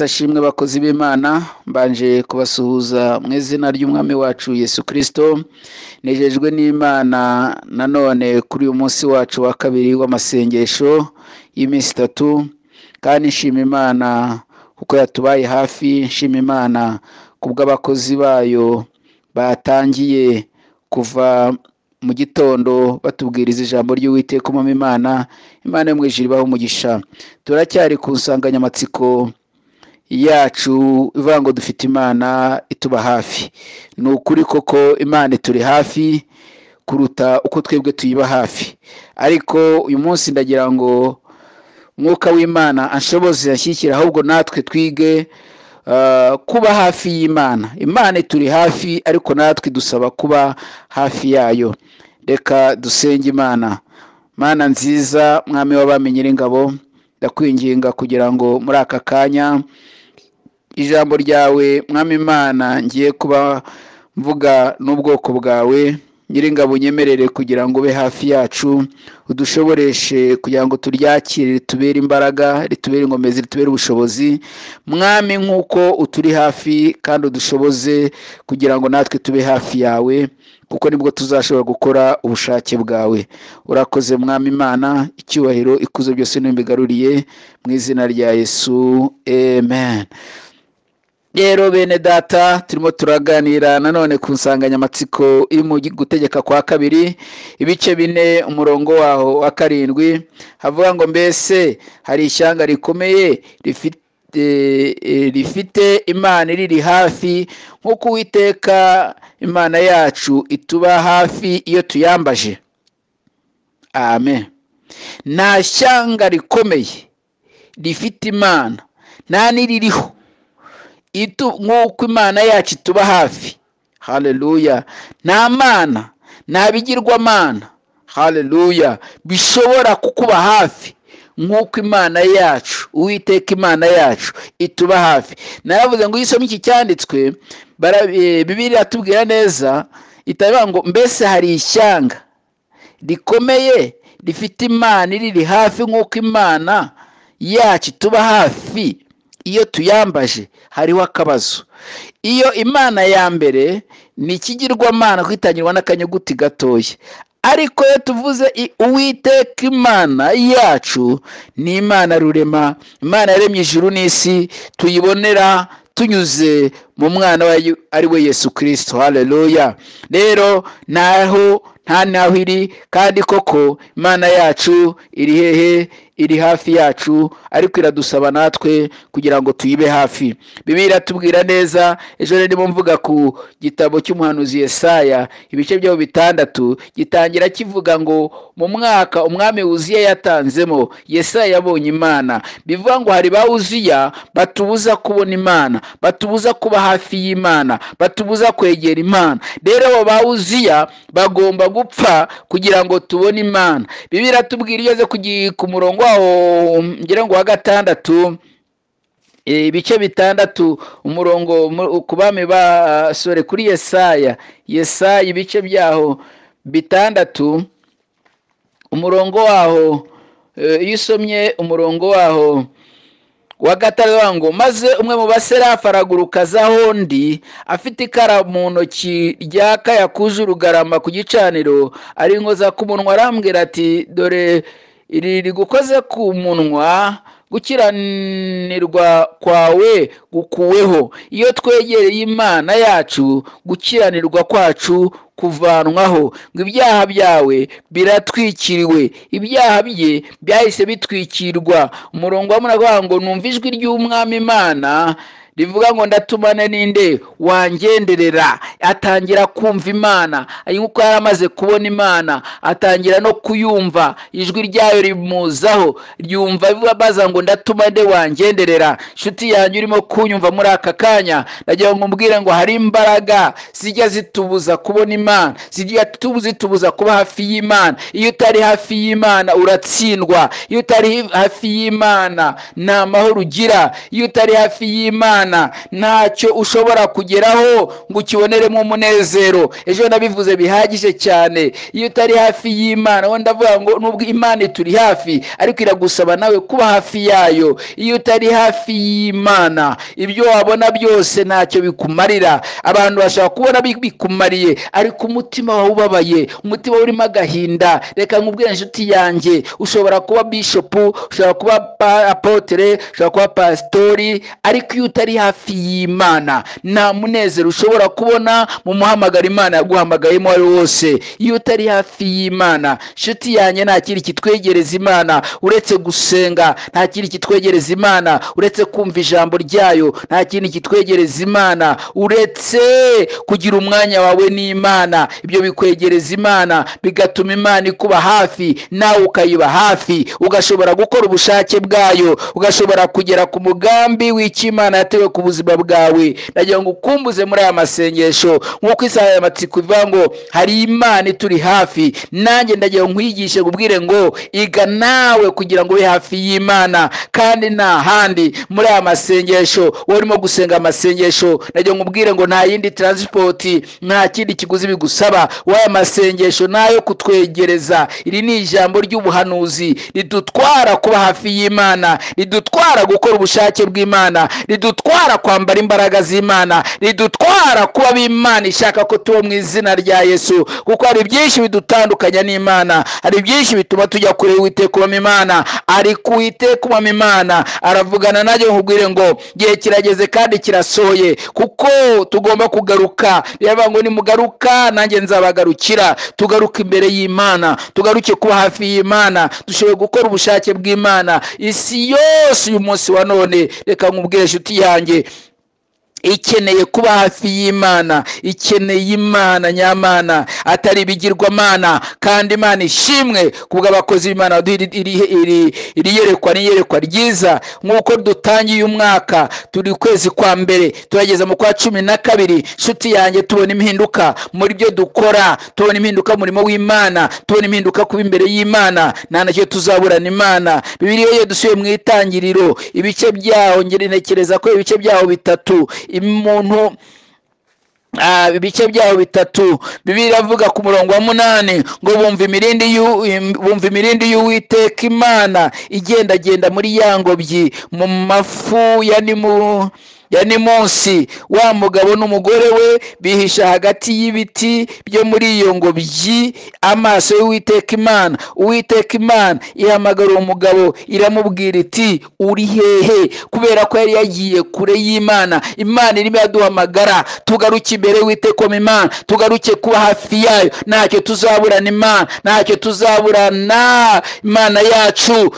Ashimwe bakozi b'Imana, mbanje kubasuhuza mu izina ry'Umwami wacu Yesu Kristo. Nejejwe n'Imana nanone kuri uyu munsi wacu wa kabiri w'amasengesho y'iminsi itatu, kandi nshima Imana kuko yatubaye hafi, nshima Imana kubw'abakozi bayo batangiye kuva mu gitondo batubwiriza ijambo ry'Uwiteka Umwami Imana. Imana yo mu ijuru ibahe umugisha. Turacyari ku nsanganyamatsiko yacu ivuga ngo dufite Imana ituba hafi. Ni ukuri koko Imana ituri hafi kuruta uko twebwe tuyiba hafi, ariko uyu munsi ndagira ngo Umwuka w'Imana anshoboze anshyigikire, ahubwo natwe twige kuba hafi y'Imana. Imana ituri hafi, ariko natwe dusaba kuba hafi yayo. Reka dusenge Imana. Mana nziza, Mwami w'abami Nyiringabo, ndakwinginga kugira ngo muri aka kanya ijambo ryawe Mwami Imana ngiye kuba mvuga n'ubwoko bwawe, Nyiringabo unyemerere kugira ngo ube hafi yacu, udushoboreshe kugira ngo turyakire, ritubere imbaraga, ritubere inkomezi, ritubere ubushobozi. Mwami, nk'uko uturi hafi kandi udushoboze kugira ngo natwe tube hafi yawe, kuko nibwo tuzashobora gukora ubushake bwawe. Urakoze Mwami Imana, icyubahiro ikuzo byose nimbigaruriye mu izina rya Yesu, amen. Rero bene data, turimo turaganira nanone ku nsanganyamatsiko iri mu gutegeka kwa kabiri, ibice 4 umurongo waho wa 7, havuga ngo mbese hari ishyanga rikomeye rifite Imana iriri hafi nk'uko Uwiteka Imana yacu ituba hafi iyo tuyambaje. Amen. Nta shyanga rikomeye rifite Imana, nta n'iririho nk'uko Imana yacu ituba hafi. Haleluya. Nta mana, nta bigirwamana, haleluya, bishobora kukuba hafi nk'uko Imana yacu, Uwiteka Imana yacu ituba hafi. Naravuze ngo iyo usomye iki cyanditswe, Bibiliya iratubwira neza, itavuga ngo mbese hari ishyanga rikomeye rifite Imana iriri hafi nk'uko Imana yacu ituba hafi iyo tuyambaje. Hariho akabazo. Iyo Imana ya mbere ni ikigirwamana kwitangirwa n'akanyuguti gatoya, ariko iyo tuvuze Uwiteka Imana yacu ni Imana rurema, Imana yaremye ijuru n'isi, tuyibonera tunyuze mu mwana wayo ari we Yesu Kristo. Haleluya. Rero naho nta naho iri, kandi koko Imana yacu iri hehe? Iri hafi yacu, ariko iradusaba natwe kugira ngo tuyibe hafi. Bibiliya iratubwira neza, ejo ndimo mvuga ku gitabo cy'umuhanuzi Yesaya, ibice byaho 6, gitangira kivuga ngo mu mwaka umwami Uziya yatanzemo, Yesaya yabonye Imana. Bivuga ngo hari ba Uziya batubuza kubona Imana, batubuza kuba hafi y'Imana, batubuza kwegera Imana. Rero abo ba Uziya bagomba gupfa kugira ngo tubone Imana. Bibiliya iratubwira iyo igeze ku murongo wawo ngira ngo wa 6, ibice 6, umurongo ku bami ba sore kuri Yesaya, Yesaya ibice byaho 6, umurongo waho, iyo usomye umurongo waho wa 5 ngo maze umwe mu baserafi araguruka aza aho ndi, afite ikara mu ntoki ryaka yakuje urugarama ku gicaniro, arinkoza ku munwa, arambwira ati dore iri rigukoze ku munwa, gukiranirwa kwawe gukuweho. Iyo twegereye Imana yacu, gukiranirwa kwacu kuvanwaho. Ngo ibyaha byawe biratwikiriwe, ibyaha bye byahise bitwikirwa. Umurongo wa 8 ngo numva ijwi ry'Umwami Imana rivuga ngo ndatumane ninde wangenderera. Atangira kumva Imana, nkuko yari amaze kubona Imana, atangira no kuyumva, ijwi ryayo rimuzaho, ryumva baza ngo ndatumane wangenderera. Nshuti yanjye urimo kunyumva muri aka kanya, ndagira ngo umbwire ngo hari imbaraga zijya zitubuza kubona Imana, zijya zitubuza kuba hafi y'Imana. Iyo utari hafi y'Imana uratsindwa, iyo utari hafi y'Imana nta mahoro ugira, iyo utari hafi y'Imana y'Imana ntacyo ushobora kugeraho ngo ukiboneremo umunezero. Ejo nabivuze bihagije cyane. Iyo utari hafi y'Imana, wenda ndavuga ngo nubwo Imana ituri hafi, ariko iragusaba nawe kuba hafi yayo. Iyo utari hafi y'Imana, ibyo wabona byose ntacyo bikumarira. Abantu bashaka kubona bikumariye, ariko umutima wawe ubabaye, umutima urimo agahinda. Reka nkubwire inshuti yanjye, ushobora kuba bishop, ushobora kuba apotre, ushobora kuba pastori, ariko iyo utari hafi y'Imana nta munezero ushobora kubona mu muhamagaro Imana yaguhamagayemo ari wose. Iyo utari hafi y'Imana, inshuti yanjye, nta kindi kitwegereza Imana uretse gusenga, nta kindi kitwegereza Imana uretse kumva ijambo ryayo, nta kindi kitwegereza Imana uretse kugira umwanya wawe n'Imana. Ibyo bikwegereza Imana, bigatuma Imana ikuba hafi, nawe ukayiba hafi, ugashobora gukora ubushake bwayo, ugashobora kugera ku mugambi w'icyo Imana yatewe ku buzima bwawe. Ndagira ngo ukumbuze muri aya masengesho, nk'uko isaha y'amatsiko ivuga ngo hari Imana ituri hafi, nanjye ndagira ngo nkwigishe kubwire ngo iga nawe kugira ngo ube hafi y'Imana. Kandi nta handi muri aya masengesho wowe urimo gusenga amasengesho, ndagira ngo ubwire ngo nta yindi transport, nta kindi kiguzi bigusaba. Waya masengesho nayo kutwegereza. Iri ni ijambo ry'ubuhanuzi ridutwara kuba hafi y'Imana, ridutwara gukora ubushake bw'Imana, ridutwara kwambara imbaraga z'Imana, ridutwara kuba b'Imana ishaka ko tuba mu izina rya Yesu. Kuko hari byinshi bidutandukanya n'Imana, hari byinshi bituma tujya kure y'Uwiteka ubamo Imana, ariko Uwiteka ubamo Imana aravugana nanjye nkubwire ngo igihe kirageze kandi kirasohoye, kuko tugomba kugaruka. Biravuga ngo nimugaruka nanjye nzabagarukira. Tugaruke imbere y'Imana, tugaruke kuba hafi y'Imana, dushobore gukora ubushake bw'Imana. Isi yose uyu munsi wa none, reka nkubwire inshuti yanjye, ikeneye kuba hafi y'Imana, ikeneye Imana nyamana, atari ibigirwamana. Kandi Imana ishimwe kubw'abakozi b'Imana iri yerekwa ni yerekwa ryiza. Nk'uko dutangiye umwaka, turi kwezi kwa mbere, turageze mu kwa 12, inshuti yanjye, tubona impinduka muri byo dukora, tubona impinduka mu murimo w'Imana, tubona impinduka kuba imbere y'Imana, nta nacyo tuzaburana Imana. Bibiliya iyo dusubiye mu itangiriro, ibice byaho, ntekereza ko ibice byaho bitatu, umuntu ibice byaho bitatu, Bibiliya iravuga ku murongo wa 8 ngo bumva imirindi y'Uwiteka Imana igendagenda muri ya ngobyi mu mafu ya nimunsi. Wa mugabo n'umugore we bihisha hagati y'ibiti byo muri iyo ngobyi amaso y'Uwiteka Imana. Uwiteka Imana ihamagara uwo mugabo iramubwira iti uri hehe? Kubera ko yari yagiye kure y'Imana. Imana irimo iraduhamagara tugaruke imbere y'Uwiteka Imana, tugaruke kuba hafi yayo. Ntacyo tuzaburana Imana, ntacyo tuzaburana Imana yacu.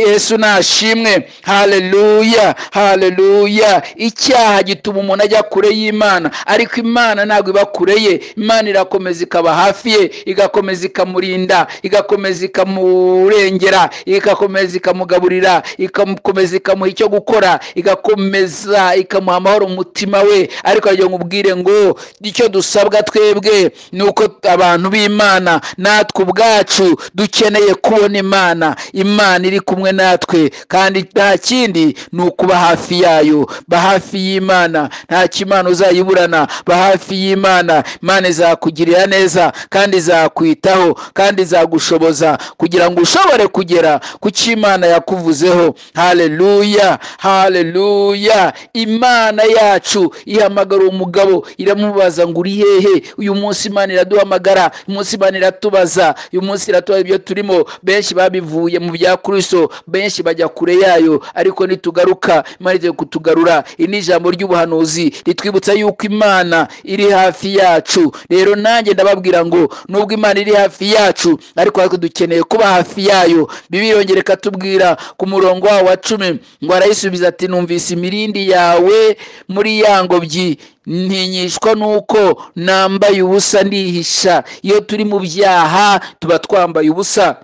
Yesu nashimwe. Haleluya, haleluya. Icyaha gituma umuntu ajya kure y'Imana, ariko Imana ntabwo iba kure ye. Imana irakomeza ikaba hafi ye, igakomeza ikamurinda, igakomeza ikamurengera, igakomeza ikamugaburira, igakomeza ikamuha icyo gukora, igakomeza ikamuha amahoro mu mutima we. Ariko aragira ngo ubwire ngo icyo dusabwa twebwe ni uko abantu b'Imana natwe ubwacu dukeneye kubona Imana. Imana iri kumwe natwe, kandi nta kindi ni ukuba hafi yayo. Ba hafi y'Imana, nta kimana uzayiburana. Ba hafi y'Imana, Imana izakugirira neza kandi izakwitaho kandi izagushoboza kugira ngo ushobore kugera ku cyo Imana yakuvuzeho. Haleluya, haleluya. Imana yacu ihamagara umugabo iramubaza ngo uri hehe? Uyu munsi Imana iraduhamagara, uyu munsi Imana iratubaza, uyu munsi iratubaza ibyo turimo. Benshi babivuye mu bya Kristo, benshi bajya kure yayo, ariko nitugaruka Imana igiye kutugarura. Iri ni ijambo ry'ubuhanuzi ritwibutsa yuko Imana iri hafi yacu. Rero nanjye ndababwira ngo nubwo Imana iri hafi yacu, ariko dukeneye kuba hafi yayo. Bibiliya yongera ikatubwira ku murongo wa 10 ngo arayisubiza ati numvise imirindi yawe muri ya ngobyi, ntinyishwa nuko nambaye ubusa ndihisha. Iyo turi mu byaha tuba twambaye ubusa.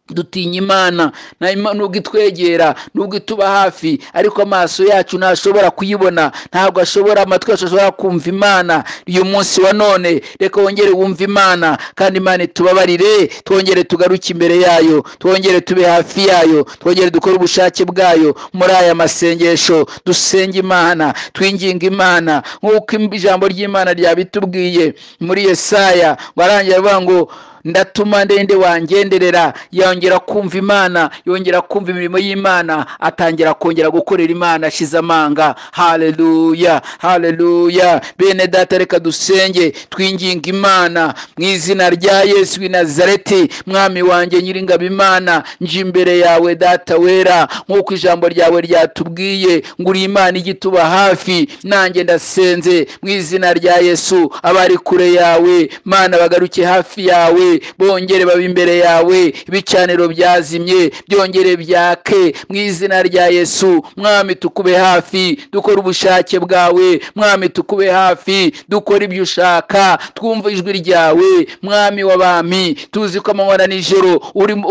Dutinya Imana nubwo itwegera, nubwo ituba hafi, ariko amaso yacu ntashobora kuyibona, ntabwo ashobora, amatwi yacu ashobora kumva Imana. Uyu munsi wa none reka wongere wumve Imana, kandi Imana itubabarire, twongere tugaruke imbere yayo, twongere tube hafi yayo, twongere dukore ubushake bwayo. Muri aya masengesho dusenge Imana, twinginga Imana nk'uko ijambo ry'Imana ryabitubwiye muri Yesaya, ngo arangira avuga ngo ndatuma ndende wangenderera. Yongera kumva Imana, yongera kumva imirimo y'Imana, atangira kongera gukorera Imana ashize amanga. Haleluya, haleluya. Bene data, reka dusenge twinginga Imana mu izina rya Yesu w'i Nazareti. Mwami wanjye nyiringabo Imana, nje imbere yawe Data wera, nk'uko ijambo ryawe ryatubwiye ngo uri Imana ijya ituba hafi. Nanjye ndasenze mu izina rya Yesu, abari kure yawe Mana bagaruke hafi yawe, bongere babe imbere yawe. Ibicaniro byazimye byongere byake mu izina rya Yesu. Mwami tukube hafi, dukore ubushake bwawe. Mwami tukube hafi, dukore ibyo ushaka, twumve ijwi ryawe. Mwami w'abami, tuzi ko amanywa na nijoro urimo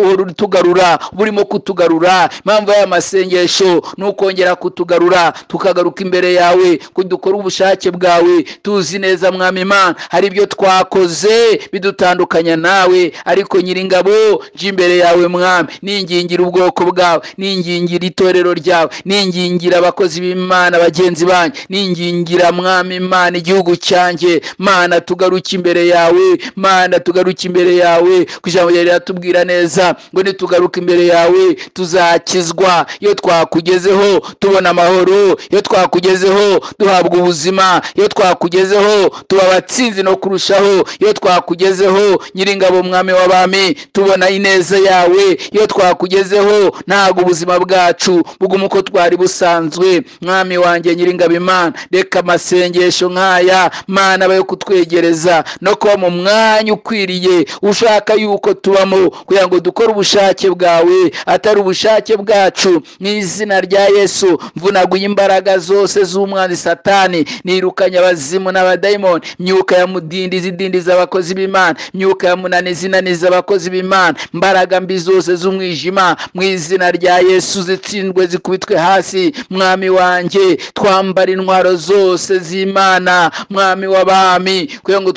burimo kutugarura. Impamvu y'aya masengesho ni ukongera kutugarura, tukagaruka imbere yawe, ko dukore ubushake bwawe. Tuzi neza Mwami Imana, hari ibyo twakoze bidutandukanya nawe, ariko nyiringabo nje imbere yawe Mwami, ningingira ubwoko bwawe, ningingira itorero ryawe, ningingira abakozi b'Imana bagenzi banjye, ningingira Mwami Imana igihugu cyanjye. Mana tugaruke imbere yawe, Mana tugaruke imbere yawe. Ku ijambo ryawe riratubwira neza ngo nitugaruka imbere yawe tuzakizwa. Iyo twakugezeho tubona amahoro, iyo twakugezeho duhabwa ubuzima, iyo twakugezeho tuba abatsinzi no kurushaho, iyo twakugezeho nyiringabo Mwami w'abami tubona ineza yawe, iyo twakugezeho ntabwo ubuzima bwacu buguma uko twari busanzwe. Mwami wanjye nyiringabo Imana, reka amasengesho nk'aya Mana abe yo kutwegereza no kuba mu mwanya ukwiriye ushaka yuko tubamo, kugira ngo dukore ubushake bwawe atari ubushake bwacu. Mu izina rya Yesu mvunaguye imbaraga zose z'umwanzi Satani, nirukanye abazimu n'abadayimoni, myuka ya mudindizi idindiza abakozi b'Imana, myuka ya munanizi inaniza abakozi b'Imana, mbaraga mbi zose z'umwijima mu izina rya Yesu zitsindwe zikubitwe hasi. Mwami wanjye, twambara intwaro zose z'Imana, Mwami w'abami, kugira ngo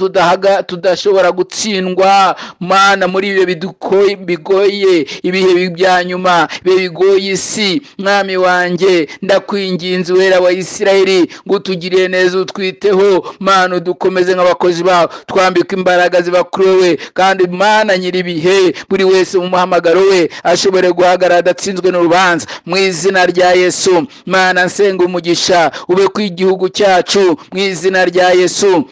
tudashobora gutsindwa Mana muri ibyo bigoye, ibihe bya nyuma, ibihe bigoye isi. Mwami wanjye, ndakwinginze Uwera wa Isirayeli, ngo utugirire neza, utwiteho Mana, udukomeze nk'abakozi bawe, twambike imbaraga ziba kuri wowe, kandi Mana nyir'ibihe, buri wese mu muhamagaro we ashobore guhagarara adatsinzwe n'urubanza mu izina rya Yesu. Mana nsenga umugisha ube ku igihugu cyacu mu izina rya Yesu.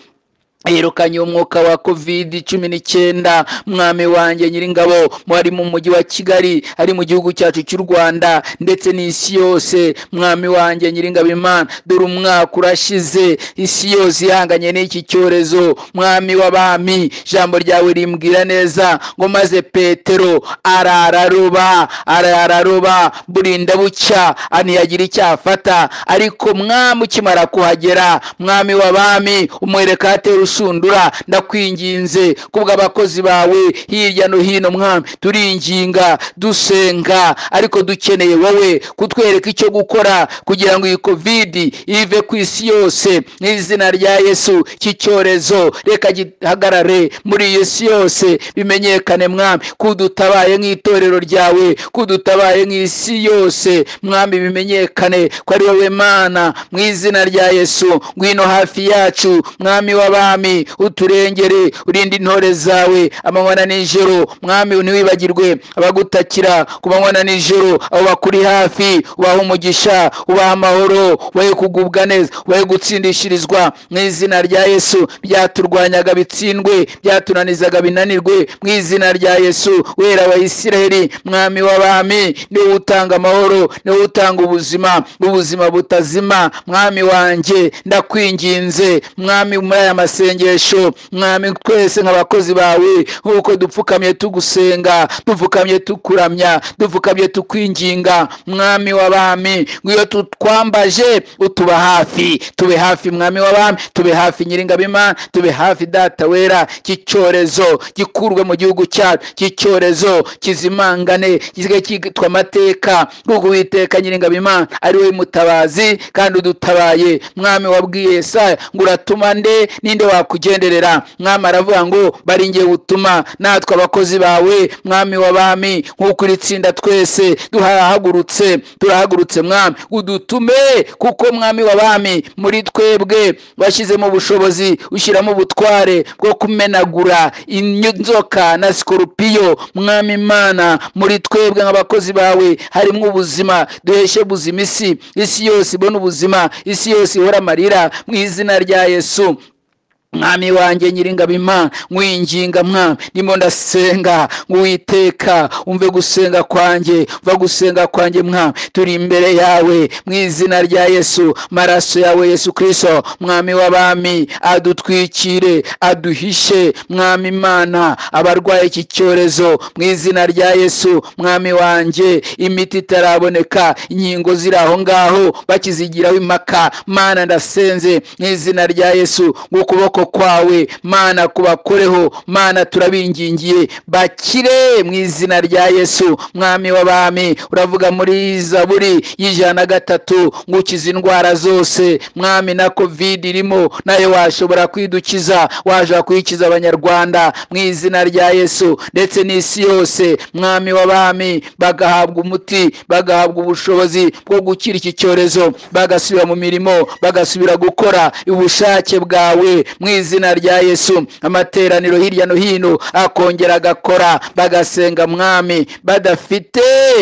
Yirukanye umwuka wa COVID-19, Mwami wanjye nyiringabo, mwari mu mujyi wa Kigali, ari mu gihugu cyacu cy'u Rwanda ndetse n'isi yose. Mwami wanjye nyiringabo Imana, dore umwaka urashize, isi yose ihanganye n'iki cyorezo. Mwami w'abami, ijambo ryawe rimbwira neza ngo maze Petero arararoba burinda bucya, ntiyagira icyo afata. Ariko Mwami ukimara kuhagera, Mwami w'abami, umwereka atera ushundura. Ndakwinginze kubw'abakozi bawe hirya no hino Mwami, turinginga dusenga, ariko dukeneye wowe kutwereka icyo gukora kugira ngo iyi COVID ive ku isi yose mu izina rya Yesu. Iki cyorezo reka gihagarare muri iyi si yose, bimenyekane Mwami kudutabaye nk'itorero ryawe, kudutabaye nk'isi yose Mwami, bimenyekane ko ari wowe Mana mu izina rya Yesu. Ngwino hafi yacu Mwami w'abami, uturengere, urinde intore zawe amanywa na nijoro. Mwami ntiwibagirwe abagutakira ku manywa na nijoro, abo bakuri hafi ubaha umugisha, ubaha amahoro, ubahe kugubwa neza, ubahe gutsindishirizwa mu izina rya Yesu. Byaturwanyaga bitsindwe, byatunanizaga binanirwe mu izina rya Yesu. Wera wa Isirayeli, Mwami w'abami, niwe utanga amahoro, niwe utanga ubuzima, ubuzima butazima. Mwami wanjye ndakwinginze Mwami, muri aya masengesho Masengesho, Mwami, twese nk'abakozi bawe, nk'uko dupfukamye tugusenga, dupfukamye tukuramya, dupfukamye tukwinginga, Mwami w'abami, ngo iyo tutwambaje utuba hafi. Tube hafi, Mwami w'abami, tube hafi, Nyiringabima, tube hafi, Data wera. Iki cyorezo gikurwe mu gihugu cyacu, iki cyorezo kizimangane, gisigaye cyitwa amateka, kuko Uwiteka Nyiringabima ari we mutabazi kandi udutabaye. Mwami, wabwiye Yesaya ngo uratuma nde, ninde wakugenderera? Mwami, aravuga ngo bari ngiye utuma. Natwe abakozi bawe, Mwami w'abami, nk'uko iri tsinda twese duhagurutse, turahagurutse, Mwami, udutume, kuko, Mwami w'abami, muri twebwe washyizemo ubushobozi, ushyiramo ubutware bwo kumenagura inzoka na sikorupiyo. Mwami Imana, muri twebwe nk'abakozi bawe harimo ubuzima. Duheshe buzima isi, isi yose ibone ubuzima, isi yose ihora amarira, mu izina rya Yesu. Mwami wanjye, Nyiringabima, nkwinginga, Mwami, ndimo ndasenga Uwiteka, umve gusenga kwanjye, umva gusenga kwanjye. Mwami, turi imbere yawe mu izina rya Yesu. Maraso yawe Yesu Kristo, Mwami w'abami, adutwikire, aduhishe. Mwami Imana, abarwaye iki cyorezo, mu izina rya Yesu, Mwami wanjye, imiti itaraboneka, inkingo ziri aho ngaho bakizigiraho impaka, Mana, ndasenze mu izina rya Yesu ngo ukuboko kwawe, Mana, kubakoreho. Mana, turabingingiye, bakire mu izina rya Yesu. Mwami w'abami, uravuga muri Zaburi y'103 ngo ukize indwara zose. Mwami, na COVID irimo, nayo washobora kwidukiza, washobora kuyikiza Abanyarwanda mu izina rya Yesu, ndetse n'isi yose. Mwami w'abami, bagahabwa umuti, bagahabwa ubushobozi bwo gukira iki cyorezo, bagasubira mu mirimo, bagasubira gukora ubushake bwawe mu izina rya Yesu. Amateraniro hirya no hino akongera agakora, bagasenga, Mwami, badafite,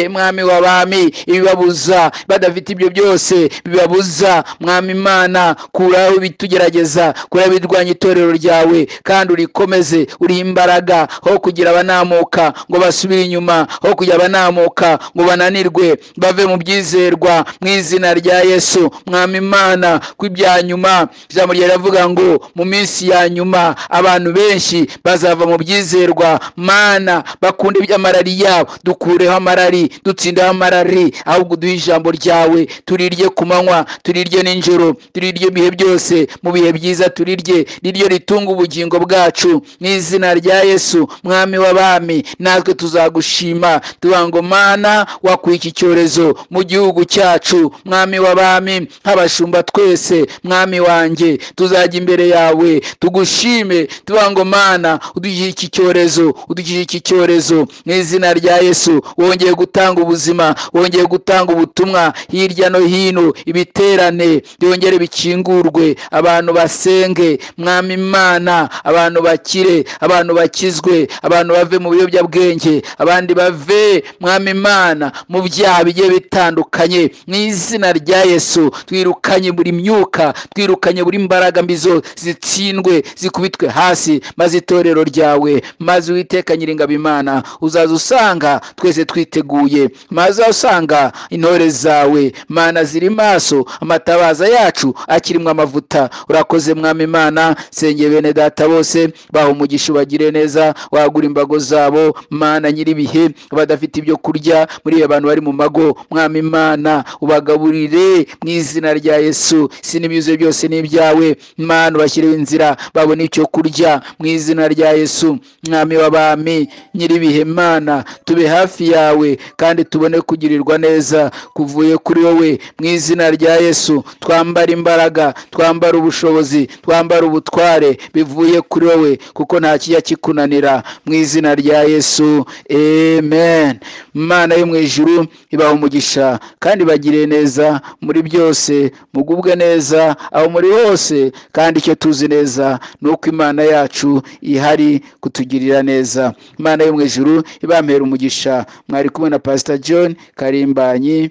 Mwami w'abami, ibibabuza, badafite ibyo byose bibabuza. Mwami Imana, kuraho ibitugerageza, kuraho ibirwanya itorero ryawe, kandi urikomeze, urihe imbaraga, ho kugira abanamuka ngo basubire inyuma, ho kugira abanamuka ngo bananirwe bave mu byizerwa, mu izina rya Yesu. Mwami Imana, ko ibya nyuma, ijambo ryawe riravuga ngo mu minsi ya nyuma abantu benshi bazava mu byizerwa. Mana, bakunda iby'amarari yabo. Dukureho amarari, dutsindeho amarari, ahubwo uduhe ijambo ryawe, turirye ku manywa, turirye nijoro, turirye ibihe byose, mu bihe byiza turirye, niryo ritunga ubugingo bwacu, mu izina rya Yesu. Mwami w'abami, natwe tuzagushima tuvuga ngo Mana, wakuye iki cyorezo mu gihugu cyacu. Mwami w'abami, nk'abashumba twese, Mwami wanjye, tuzajya imbere yawe tugushime, tuvuga ngo Mana, udukize iki cyorezo, udukize iki cyorezo, mu izina rya Yesu. Wongeye gutanga ubuzima, wongeye gutanga ubutumwa hirya no hino, ibiterane byongere bikingurwe, abantu basenge. Mwami Imana, abantu bakire, abantu bakizwe, abantu bave mu biyobyabwenge, abandi bave, Mwami Imana, mu byaha bigiye bitandukanye, mu izina rya Yesu. Twirukanye buri myuka, twirukanye buri mbaraga mbi zose, zitsindwe, zikubitwe hasi, maze itorero ryawe, maze Uwiteka Nyiringabo Imana, uzaza usanga twese twiteguye, maze usanga intore zawe, Mana, ziri maso, amatabaza yacu akirimo amavuta. Urakoze, Mwami Imana. Senge bene data bose, baha umugisha, ubagire neza, wagura imbago zabo. Mana nyir'ibihe, badafite ibyo kurya muri abantu bari mu mago, Mwami Imana, ubagaburire mu izina rya Yesu. Si n'ibyuzuye byose ni ibyawe. Mana, ubashyireho inzira babone icyo kurya mu izina rya Yesu. Mwami w'abami, nyir'ibihe, Mana, tube hafi yawe kandi tubone kugirirwa neza kuvuye kuri wowe, mu izina rya Yesu. Twambara imbaraga, twambara ubushobozi, twambara ubutware bivuye kuri wowe, kuko nta kijya kikunanira, mu izina rya Yesu, amen. Imana yo mu ijuru ibaha umugisha kandi bagire neza muri byose, mugubwe neza aho muri hose, kandi icyo tuzi neza ni uko Imana yacu ihari kutugirira neza. Imana yo mu ijuru ibampera umugisha. Mwari kumwe na Pastor John Karimbanyi,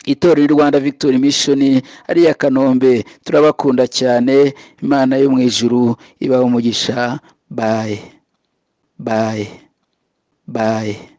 itorero Rwanda Victory Mission ariya Kanombe. Turabakunda cyane. Imana yo mu ijuru ibaha umugisha. Bye bye bye.